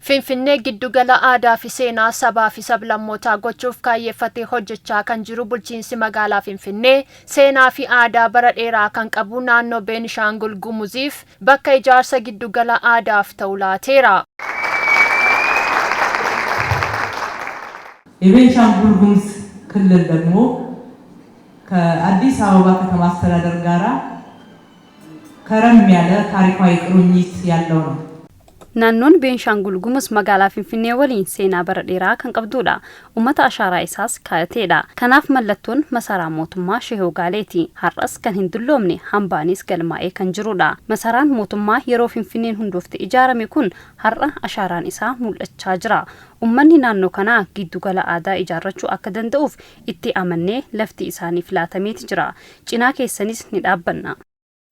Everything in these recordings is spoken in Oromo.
Finfinnee giddugala aadaa fi seenaa sabaa fi sablammootaa gochuuf kaayyeffatee hojjechaa kan jiru bulchiinsi magaalaa Finfinnee seenaa fi aadaa bara dheeraa kan qabu naannoo Beenishaangul Gumuziif bakka ijaarsa giddugala aadaaf ta'u laateera. የቤንሻንጉል ጉሙዝ ክልል ደግሞ ከአዲስ አበባ ከተማ አስተዳደር ጋራ ከረም ያለ ታሪካዊ ቁርኝት ያለው ነው። Naannoon Beenshaangul Gumuz magaalaa Finfinnee waliin seenaa bara dheeraa kan qabduudha. Uummata ashaaraa isaas kaa'ateedha. Kanaaf mallattoon masaraa mootummaa Sheeh Ogaaleeti. Har'as kan hin dulloomne hambaanis galmaa'ee kan jirudha. Masaraan mootummaa yeroo Finfinneen hundoofte ijaarame kun har'a ashaaraan isaa mul'achaa jira. Uummanni naannoo kanaa giddugala aadaa ijaarrachuu akka danda'uuf itti amannee lafti isaaniif laatameeti jira. Cinaa keessanis ni dhaabbanna.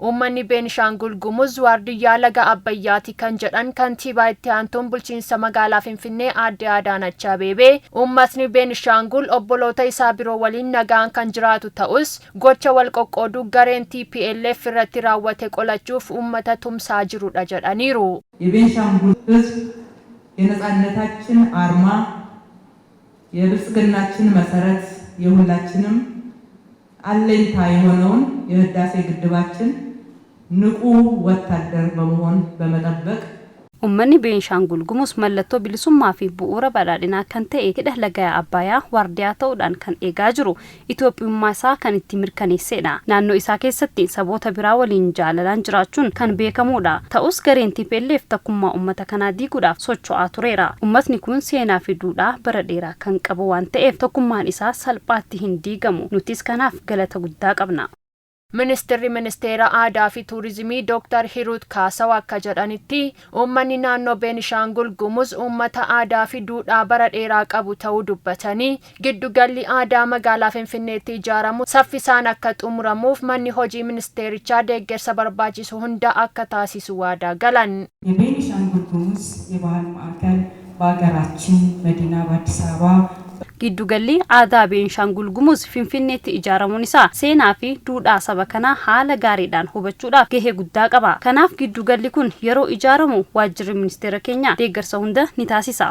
Uummanni Beenishaangul Gumuz waardiyyaa laga Abbayyaati kan jedhan kantiibaa itti aantuun bulchiinsa magaalaa Finfinnee aadde Adaanach Abeebee uummatni Beenishaangul obboloota isaa biroo waliin nagaan kan jiraatu ta'us gocha wal qoqqooduu gareen TPLF irratti raawwate qolachuuf uummata tumsaa jirudha jedhaniiru. የቤንሻንጉል ሕዝብ የነጻነታችን አርማ፣ የብልጽግናችን መሰረት፣ የሁላችንም አለኝታ የሆነውን የህዳሴ ግድባችን ንቁ ወታደር በመሆን በመጠበቅ Uummanni Beenshaangul Gumuz mallattoo bilisummaa fi bu'uura badhaadhinaa kan ta'e hidha laga Abbayyaa waardiyaa ta'uudhaan kan eegaa jiru Itoophiyummaa isaa kan itti mirkaneessedha. Naannoo isaa keessatti saboota biraa waliin jaalalaan jiraachuun kan beekamudha. Ta'us gareen TPLF tokkummaa uummata kanaa diiguudhaaf socho'aa tureera. Uummatni kun seenaa fi duudhaa bara dheeraa kan qabu waan ta'eef tokkummaan isaa salphaatti hin diigamu. Nutis kanaaf galata guddaa qabna. Ministeerri Ministeera Aadaa fi Turizimii Dooktar Hiruut Kaasaw akka jedhanitti uummanni naannoo Beenishaangul Gumuz uummata aadaa fi duudhaa bara dheeraa qabu ta'uu dubbatanii giddugalli aadaa magaalaa Finfinneetti ijaaramu saffisaan akka xumuramuuf manni hojii ministeerichaa deeggarsa barbaachisu hunda akka taasisu waadaa galan. የቤኒሻንጉል ጉሙዝ የባህል ማዕከል በሀገራችን መዲና በአዲስ አበባ Giddugalli aadaa Beenshaangul Gumuz Finfinneetti ijaaramuun isaa seenaa fi duudhaa saba kanaa haala gaariidhaan hubachuudhaaf gahee guddaa qaba. Kanaaf giddugalli kun yeroo ijaaramu waajjirri ministeera keenyaa deeggarsa hunda ni taasisa.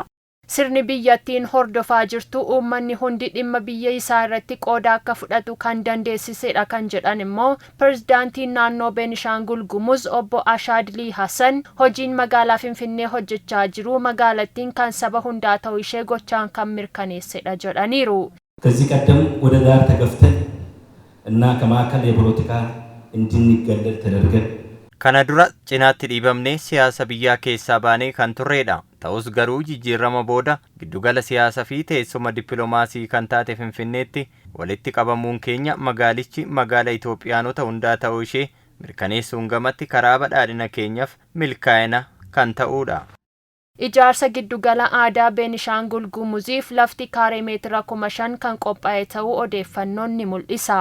Sirni biyyattiin hordofaa jirtu uummanni hundi dhimma biyya isaa irratti qooda akka fudhatu kan dandeessisedha kan jedhan immoo pirezidaantiin naannoo Beenishaangul Gumuz obbo Ashaadlii Hassan hojiin magaalaa Finfinnee hojjechaa jiru magaalattiin kan saba hundaa ta'uu ishee gochaan kan mirkaneessedha jedhaniiru. ከዚህ ቀደም ወደ ዳር ተገፍተን እና ከማዕከል የፖለቲካ እንድንገለል ተደርገን Kana dura cinaatti dhiibamnee siyaasa biyyaa keessaa baanee kan turredha. Ta'us garuu jijjiirama booda giddugala siyaasaa fi teessuma dippiloomaasii kan taate Finfinneetti walitti qabamuun keenya magaalichi magaala Itoophiyaanota hundaa ta'uu ishee mirkaneessuun gamatti karaa badhaadhina keenyaaf milkaa'ina kan ta'udha. Ijaarsa giddugala aadaa Beenishaangul Gumuziif lafti kaaree meetira 5,000 kan qophaa'e ta'uu odeeffannoon ni mul'isa.